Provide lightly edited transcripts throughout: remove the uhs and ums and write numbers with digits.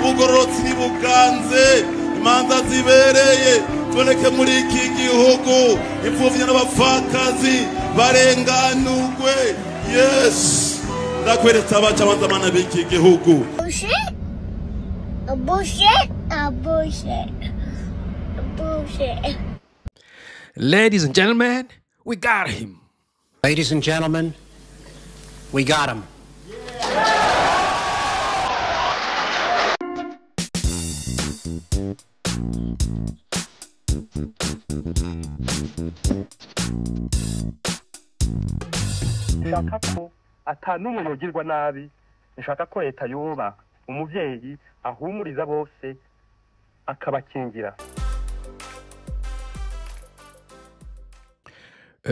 Ubugororotsi nibuganze, imanza zibereye tuboneke muri iki gihugu, imfuvyi n'abapfakazi barenganurwe. Yes, ndakweretse abacamanza mana b'iki gihugu. Bullshit. Bullshit. Bullshit. Bullshit. Ladies and gentlemen, we got him. Ladies and gentlemen, we got him. Nshaka ko ata n'umwe yogirwa nabi, nshaka ko leta yoba umuvyeyi ahumuriza bose akabakingira.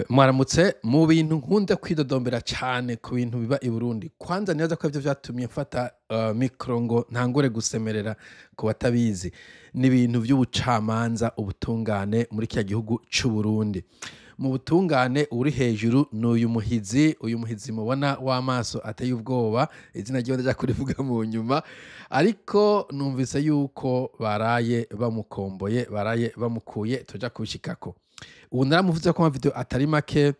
Mwaramutse. Mu bintu nkunda kwidodombera cyane ku bintu biba i Burundi, kwanza nibaza ko ivyo vyatumye mfata micro ngo ntangure gusemerera ku batabizi, ni ibintu vy'ubucamanza, ubutungane muri kiriya gihugu c'u Burundi. Mu butungane uri hejuru ni uyu muhizi, uyu muhizi mubona w'amaso ateye ubwoba, izina ryiwe ndaja kurivuga mu nyuma, ariko numvise yuko baraye bamukomboye, baraye bamukuye, tuja kubishikako. Ubu naramuvuze ko amavideo atari make,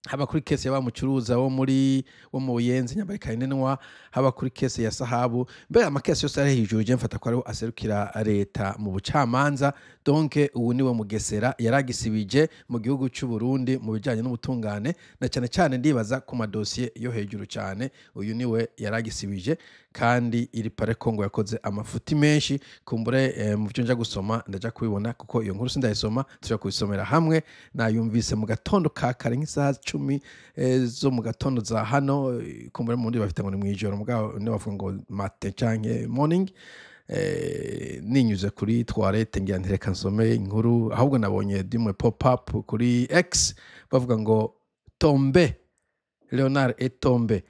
haba kuri case ya bamucuruza wo muri wo mu Buyenzi Nyambari Karinenwa, haba kuri case ya Sahabu, mbere amakese yose ari hejuru je mfata ko ariho aserukira leta mu bucamanza. Donc ubu niwe Mugesera yaragisibije mu gihugu c'u Burundi mu bijanye n'ubutungane, na cyane cyane ndibaza ku madosiye yo hejuru cyane, uyu niwe yaragisibije. Kandi iri pare Kongo yakoze amafuti menshi kumbure, mu byo nja gusoma ndaja kubibona, kuko iyo nkuru sindayisoma, tuja kubisomera hamwe. Nayumvise mu gatondo ka kare nk'isaha 10 zo mu gatondo za hano, kumbure mu ndi bafite ngo ni mwijoro, mugabo ne bavuga ngo matin canke morning. Ninyuze kuri toilette ngira ntereka nsome inkuru, ahubwo nabonye dimwe pop up kuri X bavuga ngo tombe Leonard est tombé.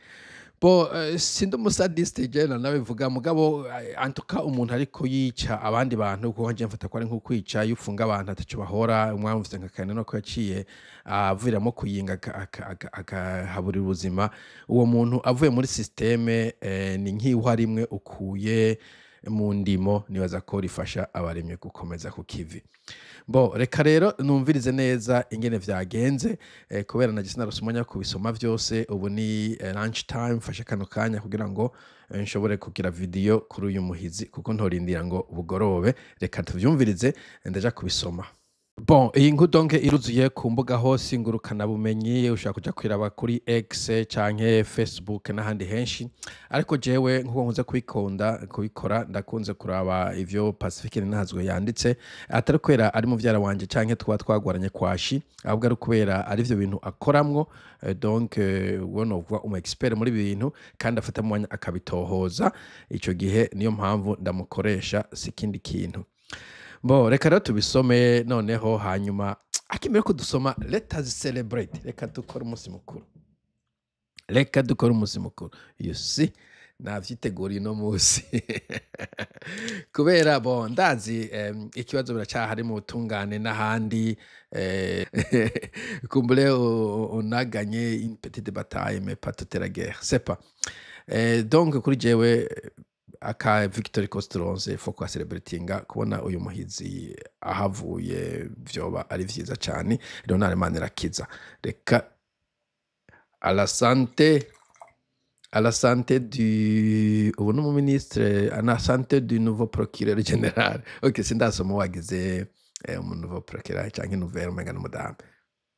Bo sindi umusadiste je nabivuga, mugabo antuka umuntu ariko yica abandi bantu, kuko nje mfata ko ari nko kwica yufunga abantu ataco bahora. Umwamvise nka kane no ko yaciye aviramo kuyinga akahaburira ubuzima. Uwo muntu avuye muri systeme, ni nk'iwa rimwe ukuye mu ndimo, nibaza ko rifasha abaremye gukomeza ku kivi. Bo reka rero numvirize neza ingene vyagenze, kubera naje sinarose umwanya wo kubisoma vyose. Ubu ni lunch time, mfashe kano kanya kugira ngo nshobore kugira video kuri uyu muhizi, kuko ntorindira ngo bugorobe. Reka tuvyumvirize, ndaja kubisoma. Bon, iyi nkuru donc iruzuye ku mbuga hose ngurukana bumenyi, ushobora kuja kwiraba kuri X canke Facebook n'ahandi henshi, ariko jewe nkuko nkunze kubikunda kubikora, ndakunze kuraba ivyo Pacifique Ninahazwe yanditse, atari kubera ari muvyara wanje canke twa twagwaranye kwashi, ahubwo ari kubera ari ivyo bintu akoramwo. Donc we novuga umu expert muri bintu, kandi afata umwanya akabitohoza. Ico gihe niyo mpamvu ndamukoresha, si ikindi kintu. Bo reka rero tubisome noneho, hanyuma akimere ko dusoma, let us celebrate, reka dukore umunsi mukuru, reka dukore umunsi mukuru. You see, navyiteguriye uno munsi kubera bo ndazi ikibazo biracahari mu butungane n'ahandi, kumbure on a gagné une petite bataille mais pas toute la guerre, c'est pas donc kuri jewe aka victory cost faut kwa celebratinga kubona uyu muhizi ahavuye, vyoba ari vyiza cyane. Leonard Manirakiza, reka à la santé, à la santé du ubu ni umuministre, à la santé du nouveau procureur général. Ok, sindasoma wagize umu nouveau procureur canke nouvelle, umenga n'umudamu.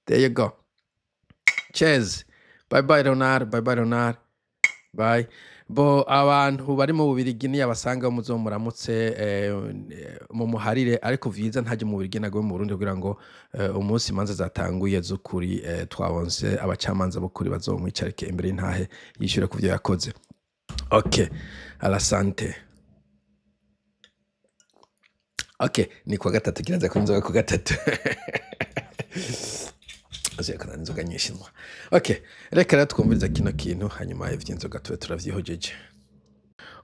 There you go, cheers, bye bye Leonard, bye bye Leonard, bye. Bo abantu bari mu Bubirigi niyabasanga muzo muramutse, mu muharire, ariko vyiza ntaje mu Bubirigi nago mu Burundi, kugira ngo umunsi imanza zatanguye z'ukuri, twabonse abacamanza b'ukuri bazomwicarike imbere y'intahe yishyure ku vyo yakoze. Ok, à la santé. Ok, ni kuwa gatatu kiraza ku nzoga ku gatatu. Azekana inzoga nyinshi nwa. Ok, reka rero twumviriza kino kintu, hanyuma ivy'inzoga tube turavyihojeje.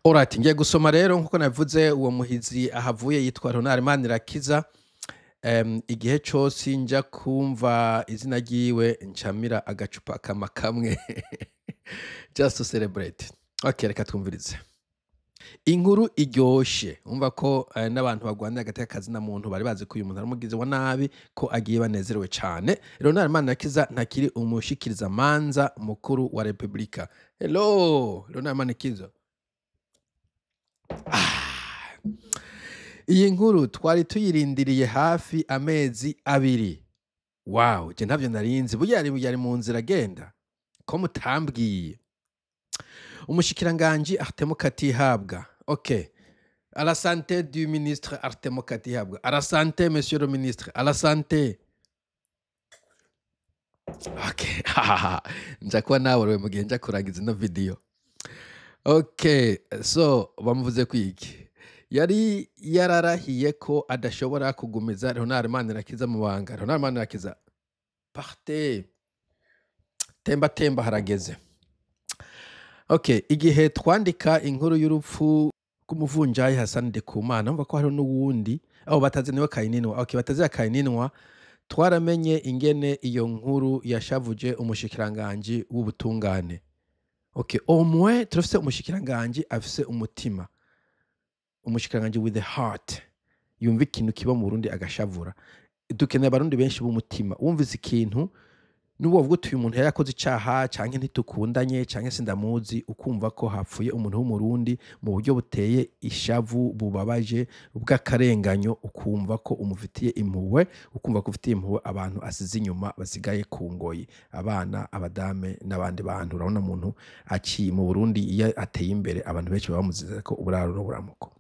Alright, ngiye gusoma rero nkuko navuze, uwo muhizi ahavuye yitwa Leonard Manirakiza. Igihe cose nja kumva izina ryiwe ncamira agacupa kama kamwe just to celebrate. Ok, reka twumvirize. Inkuru iryoshe, umva ko n'abantu bagwanira agateka kazina muntu bari bazi ko uyu muntu ari umugizi wa nabi, ko agiye banezerewe cane. Leonard Manirakiza ntakiri umushikiriza manza mukuru wa Republika. Hello Leonard Manirakiza. Iyi nkuru twari tuyirindiriye hafi amezi 2. Wow, je ntavyo narinzi. Burya yari mu nzira agenda. Ko mutambwiye. Umushikiranganji Artemo Katihabwa. OK. À la santé du ministre Artemo Katihabwa. À la santé, monsieur le ministre. À la santé. OK. Nja kuba nawe mu gihe nja kurangiza ino video. OK, so bamuvuze kwiki. Yari yararahiye ko adashobora kugumiza Leonard Manirakiza mu banga. Leonard Manirakiza parte temba temba harageze. Okay, igihe twandika inkuru y'urupfu rw'umuvunjayi Hassan Ndikumana, umva ko hari n'uwundi abo batazi niwe Kayininwa. Okay, batazi Kayininwa, twaramenye ingene iyo nkuru yashavuje umushikiranganje w'ubutungane. Okay, au moins turafise umushikiranganje afise umutima. Umushikiranganje with the heart, yumva ikintu kiba mu Burundi agashavura. Dukeneye abarundi benshi b'umutima, wumvise ikintu nubo bavuga uti uyu muntu yarakoze icaha canke ntitukundanye canke sindamuzi, ukumva ko hapfuye umuntu w'umurundi mu buryo buteye ishavu bubabaje bw'akarenganyo, ukumva ko umufitiye impuhwe, ukumva ko ufitiye impuhwe abantu asize inyuma basigaye ku ngoyi, abana, abadame n'abandi bantu. Urabona umuntu aciye mu Burundi iyo ateye imbere abantu benshi bamuziza ko uburaro n'uburamuko.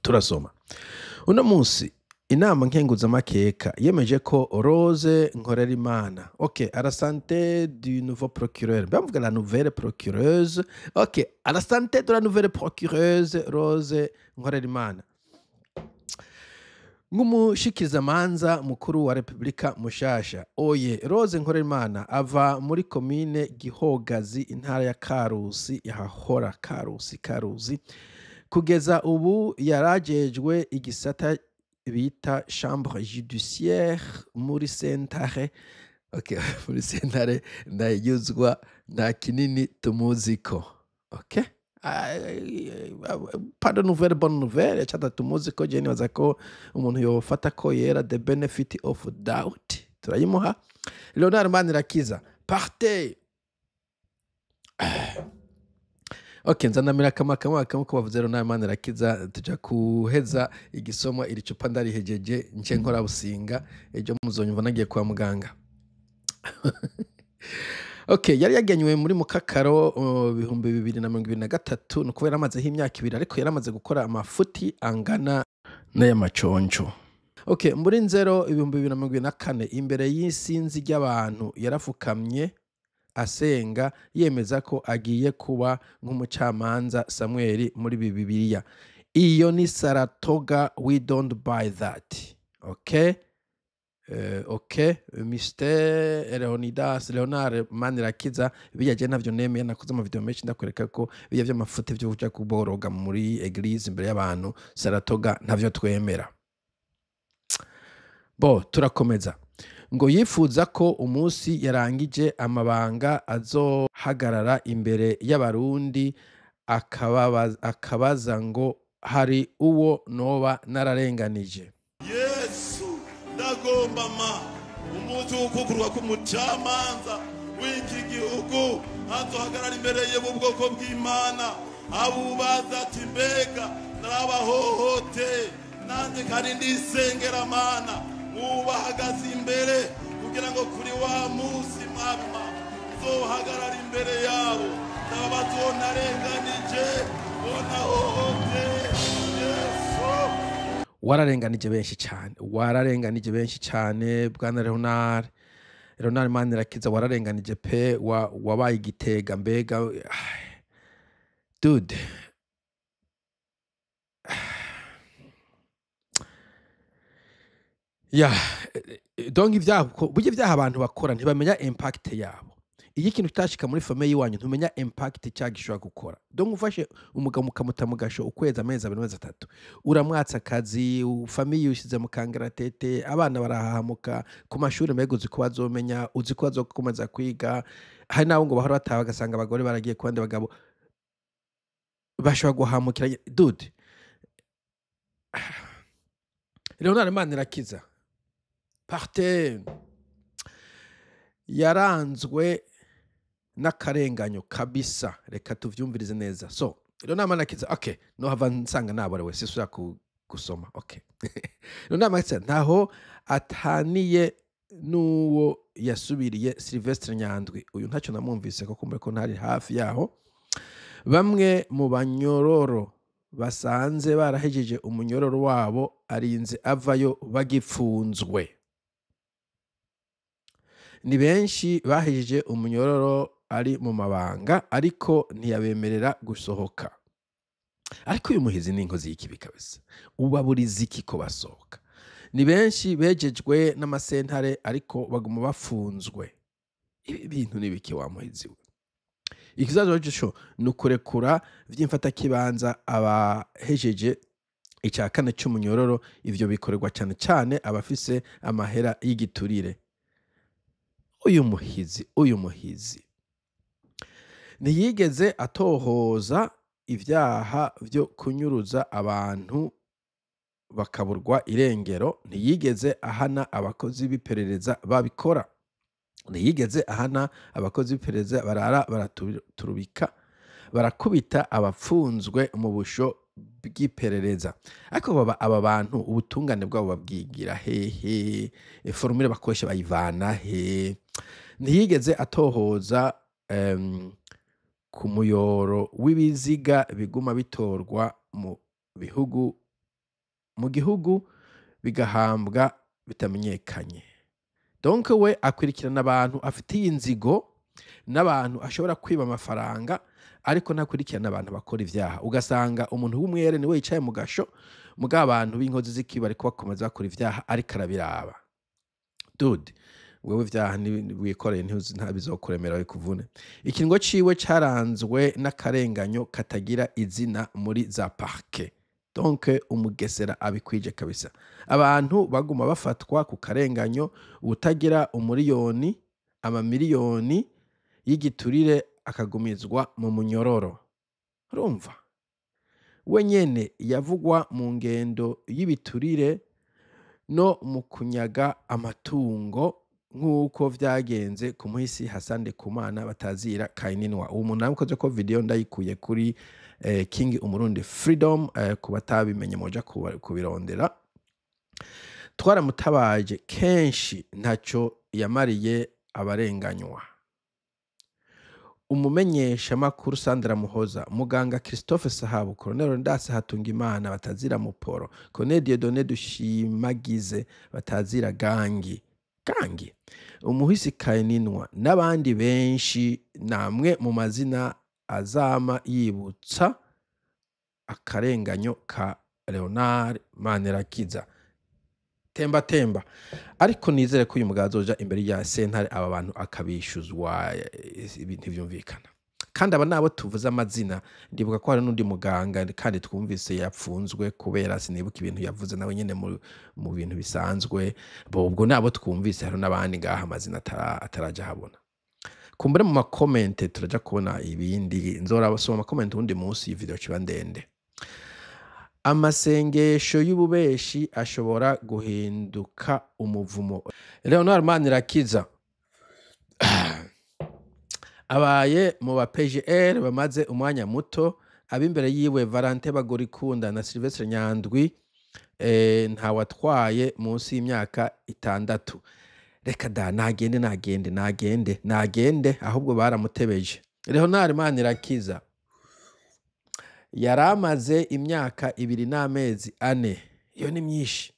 Turasoma uno munsi inama nkenguzamakeka yemeje ko Rose Nkorerimana, ok, à la santé du nouveau procureur, bavuga la nouvelle procureuse, ok, à la santé de la nouvelle procureuse Rose Nkorerimana nk'umushikizamanza mukuru wa Republika mushasha. Oye, Rose Nkorerimana ava muri komine Gihogazi, intara ya Karusi, yahahora Karusi Karusi. Kugeza ubu yarajejwe igisata bita chambre judiciaire muri sentare. Okay, muri sentare ndayuzwa nta kinini tumuziko. Okay, pas de nouvelle bonne nouvelle chata tumuziko. Je nibaza ko umuntu yofata ko yera the benefit of doubt turayimuha. Leonard Manirakiza partez. Okay, nzanamira kama ko bavuze Leonard Manirakiza, tuja kuheza igisomo iri cupa ndarihejeje nce nkora businga, ejo muzonyumva nagiye kwa muganga. Okay, yari yagenywe muri mukakaro 2023, nuko yaramazeho imyaka 2, ariko yaramaze gukora amafuti angana n'ay'amaconco. Okay, muri nzero 2024 imbere y'isinzi ry'abantu yarafukamye asenga yemeza ko agiye kuba nk'umucamanza Samuel muri Bibiliya. Iyo ni Saratoga, we don't buy that. Okay? Okay, Mr. Leonidas Leonard Manirakiza, bijya je ntavyo nemeye, nakoze ama video menshi ndakwereka ko bijya vy'amafuti vyo kuja kuboroga muri eglise imbere y'abantu, Saratoga ntavyo twemera. Bo turakomeza. Ngo yifuza ko umunsi yarangije amabanga azohagarara imbere y'abarundi akabaza ngo hari uwo noba nararenganije. Yesu ndagomba ma umunsi w'ukukurwa k'umucamanza w'iki gihugu azohagarara imbere y'ubwoko bw'Imana abubaza ati mbega narabahohote nanjye kandi ndisengera Mana mubahagaze imbere kugira ngo kuri wa munsi mwabima zohagarara imbere yabo ndababaza uwo narenganije uwo nahohote. Yesu Wararenganije benshi cyane, wararenganije benshi cyane bwana Leonard Manirakiza, wararenganije pe, wabaye igitega mbega dude. Ya donc ivyaha burya ivyaha abantu bakora ntibamenya impact yabo. Iyo ikintu kitashika muri famille yiwanyu ntumenya impact cyagishobora gukora. Donc ufashe umugabo mukamuta mugasho ukwezi, amezi 2, amezi 3, uramwatsa akazi, famille ushize mu kangaratete, abana barahahamuka ku mashuri, mbega uzi ko bazomenya, uzi ko bazokomeza kwiga. Hari nabo ngo bahora bataha bagasanga abagore baragiye ku bandi bagabo. Bashobora guhamukira. Dude, Leonard Manirakiza parte yaranzwe n'akarenganyo kabisa. Reka tuvyumvirize neza. So Leonard Manirakiza, okay, no hava nsanga naborewe, sisubira gusoma. Okay, Leonard Manirakiza ntaho ataniye n'uwo yasubiriye, Sylvestre Nyandwi. Uyu ntacyo namwumvise ko kumbe ko ntari hafi yaho. Bamwe mu banyororo basanze barahejeje umunyororo wabo arinze avayo bagipfunzwe. Ni benshi bahejeje umunyororo ari mu mabanga, ariko ntiyabemerera gusohoka. Ariko uyu muhizi ni inkozi y'ikibi kabisa. Ubaburiza iki ko basohoka? Ni benshi bejejwe n'amasentare ariko baguma bafunzwe. Ibi bintu ni biki wa muhizi we? Ikizazo cyo ni ukurekura vy'imfatakibanza abahejeje icya kane cy'umunyororo. Ivyo bikorerwa cyane cyane abafise amahera y'igiturire. Uyu muhizi ntiyigeze atohoza ivyaha vyo kunyuruza abantu bakaburwa irengero, ntiyigeze ahana abakozi b'iperereza babikora, ntiyigeze ahana abakozi b'iperereza barara baraturubika, barakubita abapfunzwe mu busho bw'iperereza. Ariko baba aba bantu ubutungane bwabo babwigira hehe? Formule bakoresha bayivana he? Ntiyigeze atohoza ku muyoro w'ibiziga biguma bitorwa mu bihugu, mu gihugu, bigahambwa bitamenyekanye. Donc we akurikirana abantu afitiye inzigo n'abantu ashobora kwiba amafaranga, ariko ntakurikirana abantu bakora ivyaha. Ugasanga umuntu w'umwere niwe yicaye mu gasho, mugabo abantu b'inkozi z'ikibi bariko bakomeza bakora ivyaha, ariko arabiraba. Dude, wewe ivyaha wikoreye ntabizokuremera bikuvune. Ikiringo ciwe caranzwe n'akarenganyo katagira izina muri za parquet. Donc umugesera abikwije kabisa. Abantu baguma bafatwa ku karenganyo, utagira umuriyoni, amamiliyoni y'igiturire akagumizwa mu munyororo. Urumva we nyene yavugwa mu ngendo y'ibiturire no mu kunyaga amatungo, nk'uko vyagenze ku muhisi Hassan Ndikumana batazira Kayininwa. Uwo muntu namukoze ko video, ndayikuye kuri King Umurundi Freedom. Ku batabimenye moja kubirondera. Twaramutabaje kenshi, ntaco yamariye abarenganywa. Umumenyeshamakuru Sandra Muhoza, muganga Christophe Sahabu, Colonel Ndase Hatungimana batazira Muporo, Colonel Dieudonné Dushimagize batazira Gangi Gangi, umuhisi Kayininwa n'abandi benshi, namwe mu mazina azama yibutsa akarenganyo ka Leonard Manirakiza. Temba temba. Ariko nizere ko uyu mugabo azoja imbere ya sentare, aba bantu akabishuzwa. Ibintu ntivyumvikana. Kandi aba nabo tuvuze amazina. Ndibuka ko hari n'undi muganga kandi twumvise yapfunzwe kubera, sinibuka ibintu yavuze nawe nyene mu bintu bisanzwe. Bo ubwo nabo twumvise, hari n'abandi ngaha amazina ataraja habona. Kumbure mu ma comments turaja kubona ibindi. Nzorabasoma ama comments uwundi munsi, iyi video ciba ndende. Amasengesho y'ububeshi ashobora guhinduka umuvumo. Leonard Manirakiza abaye mu ba PGR bamaze umwanya muto. Ab'imbere yiwe, Valentin Bagorikunda na Sylvestre Nyandwi, ntawatwaye munsi y'imyaka 6. Reka da, nagende, nagende, nagende, nagende. Ahubwo baramutebeje. Leonard Manirakiza yaramaze imyaka 2 n'amezi 4, iyo ni myinshi.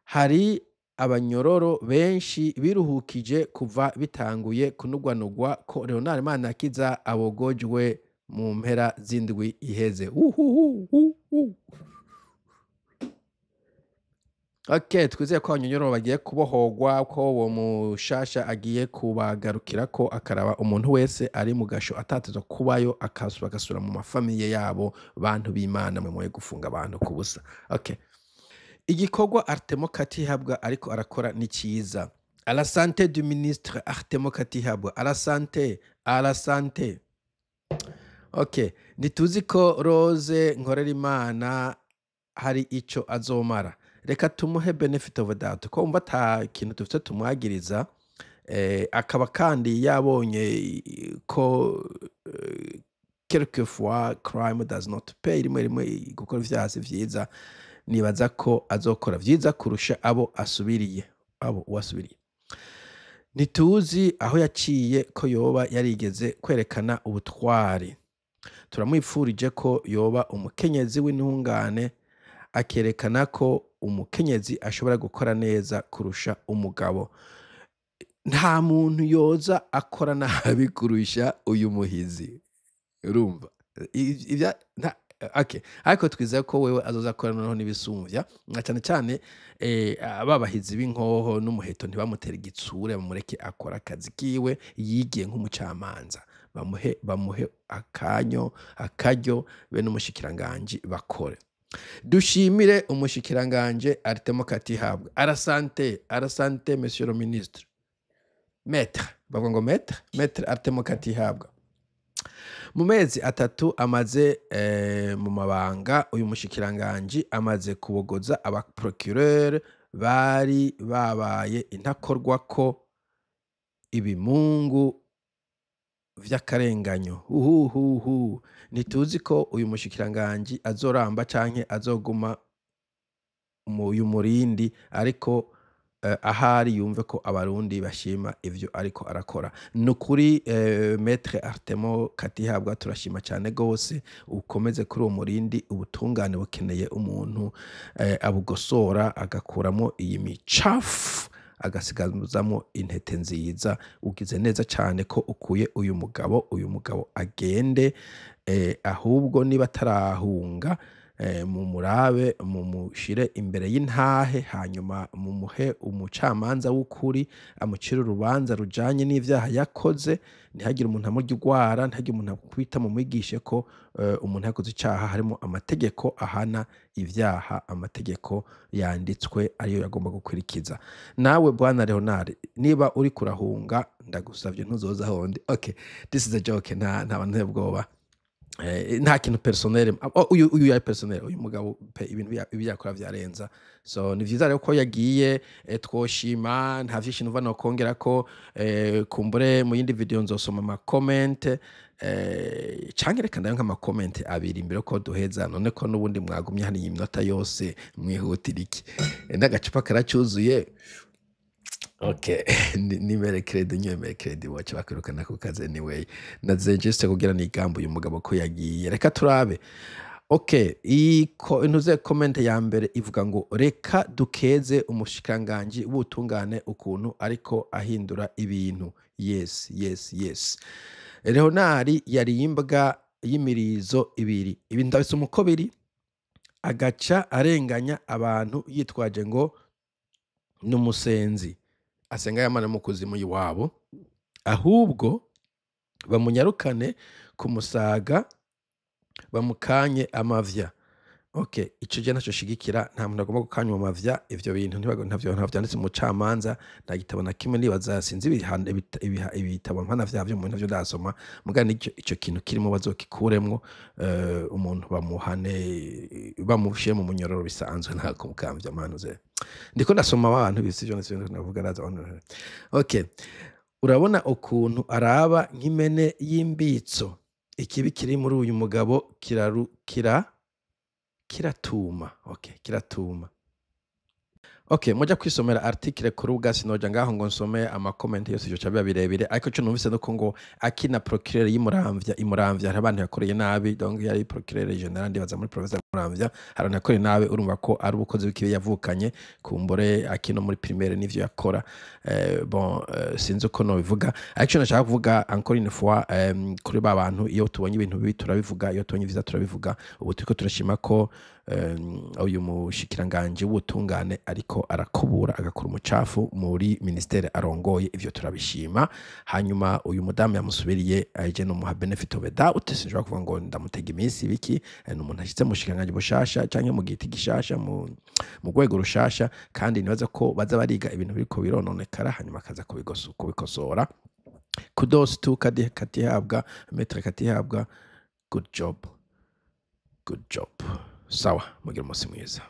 Hari abanyororo benshi biruhukije kuva bitanguye kunugwanugwa ko Leonard Manirakiza abogojwe mu mpera z'indwi iheze. Uhuhu. Okay, twizeye ko abanyororo bagiye kubohogwa, ko uwo mushasha agiye kubagarukira, ko akaraba umuntu wese ari mu gasho atatezwa kubayo, agasubira mu ma familles yabo. Bantu b'Imana mwe mwe gufunga abantu ku busa. Okay. Igikorwa Artemo Katihabwa ariko arakora ni cyiza. À la santé du ministre Artemo Katihabwa, à la santé, à la santé. Okay, ntituzi ko Rose Nkorerimana hari ico azomara. Reka tumuhe benefit of doubt, ko umva ata kintu dufite tumwagiriza, akaba kandi yabonye ko quelquefois crime does not pay, rimwe rimwe gukora ivyaha si vyiza. Nibaza ko azokora vyiza kurusha abo asubiriye, abo uwasubiriye. Ntituzi aho yaciye, ko yoba yarigeze kwerekana ubutwari. Turamwipfurije ko yoba umukenyezi w'intungane, akerekana ko umukenyezi ashobora gukora neza kurusha umugabo. Nta muntu yoza akora nabi kurusha uyu muhizi, urumva. Okay. Ariko twizeye ko wewe azoza akora noneho n'ibisumvya, na cane cane ababahizi b'inkoho n'umuheto ntibamutere igitsure, bamureke akora akazi kiwe yigiye nk'umucamanza, bamuhe akanyo akaryo be n'umushikiranganji bakore. Dushimire umushikiranganje Artemo Katihabwa. Arasante, arasante, monsieur le ministre, maître, bavuga ngo maître, maître Artemo Katihabwa. Mu mezi 3 amaze mu mabanga, uyu mushikiranganji amaze kubogoza abaprocureur bari babaye intakorwa ko ibimungu vy'akarenganyo. Uhuhuhu, ntituzi ko uyu mushikiranganji azoramba canke azoguma mu uyu murindi, ariko ahari yumve ko Abarundi bashima ivyo ariko arakora. Nukuri, maître Artemo Katihabwa, turashima cyane gose, ukomeze kuri uwo murindi. Ubutungane bukeneye umuntu abugosora, agakuramo iyi micafu, agasigazamo intete nziza. Ugize neza cyane ko ukuye uyu mugabo, uyu mugabo agende. Ahubwo niba atarahunga, mumurabe, mumushire imbere y'intahe, hanyuma mumuhe umucamanza w'ukuri amucire urubanza rujanye n'ivyaha yakoze. Ntihagire umuntu amurya urwara, ntihagire umuntu akwita. Mumwigishe ko umuntu yakoze icaha harimo amategeko ahana ivyaha, amategeko yanditswe ariyo yagomba gukurikiza. Nawe bwana Leonard, niba uri kurahunga, ndagusavye ntuzoza ahondi. Okay, this is a joke, nta bantu bwoba. Nta kintu personnel. Oh, uyu yari personnel, uyu mugabo pe, ibintu ibi yakora vyarenza. So ni vyiza rero ko yagiye. Twoshima, nta vyinshi numva nokongera ko. Kumbure mu yindi video nzosoma ama comment, canke reka ndayo nk'ama comment abiri imbere ko duheza. None ko n'ubundi mwagumye hano iyi minota yose, mwihutira iki? N'agacupa karacuzuye. Okay, ni mercredi, nywe mercredi wacu bakwirukana ku kazi. Anyway, naze just kugira nigambo uyu mugabo ko yagiye. Reka turabe. Okay, iko intuze comment ya mbere ivuga ngo: "Reka dukeze umushikiranganji w'ubutungane ukuntu ariko ahindura ibintu." Yes. Leonard yari imbwa y'imirizo ibiri. Ibi ndabisoma uko biri, agaca arenganya abantu yitwaje ngo ni umusenzi asenga yamana mu kuzimu iwabo. Ahubwo bamunyarukane ku musaga, bamukanye amavya. Okay, ico je ntaco shigikira. Nta muntu agomba gukanywa amavya. Ivyo bintu ntavyo vyanditse mu camanza, nta gitabo na kimwe nibaza, sinzi ibitabo mpana vyavyo mu ntavyo ndasoma, muga nico ico kintu kirimo bazokikuremwo. Umuntu bamuhane, bamushire mu munyororo bisanzwe, nta kumukambya manuze. Ndiko ndasoma abantu bisi ivyo nivyo navuga naza. Okay, urabona ukuntu araba nk'imene y'imbitso. Ikibi kiri muri uyu mugabo kiraru kira kiratuma. Okay, kiratuma. Okay, muja kwisomera article ku rubuga, sinoja ngaho ngo nsome ama comment yose, ivyo biba birebire. Ariko ico numvise nuko ngo akina procureur y'Imuramvya, Imuramvya hari abantu yakoreye nabi. Donc yari procureur général, ndibaza muri province ya Muramvya, hari abantu yakoreye nabi. Urumva ko ari ubukozi bw'ikibi yavukanye, kumbure akino muri primaire nivyo yakora. Bon, sinzi uko nobivuga, ariko ico nashaka kuvuga encore une fois, kuri ba bantu, iyo tubonye ibintu bibi turabivuga, iyo tubonye vyiza turabivuga. Ubu turiko turashima ko uyu mushikiranganje w'ubutungane ariko arakubura, agakura umucafu muri ministère arongoye. Ivyo turabishima. Hanyuma uyu mudamu yamusubiriye, aje no muha benefit of the doubt. Sinshobora kuvuga ngo ndamutega iminsi biki. Ni umuntu ashitse mu bushikiranganje bushasha canke mu giti gishasha, mu rwego rushasha, kandi nibaza ko baza bariga ibintu biriko birononekara, hanyuma akaza kubikosora. Kudos to Katihabwa, maître Katihabwa. Good job, good job. Sawa, mugira umunsi mwiza.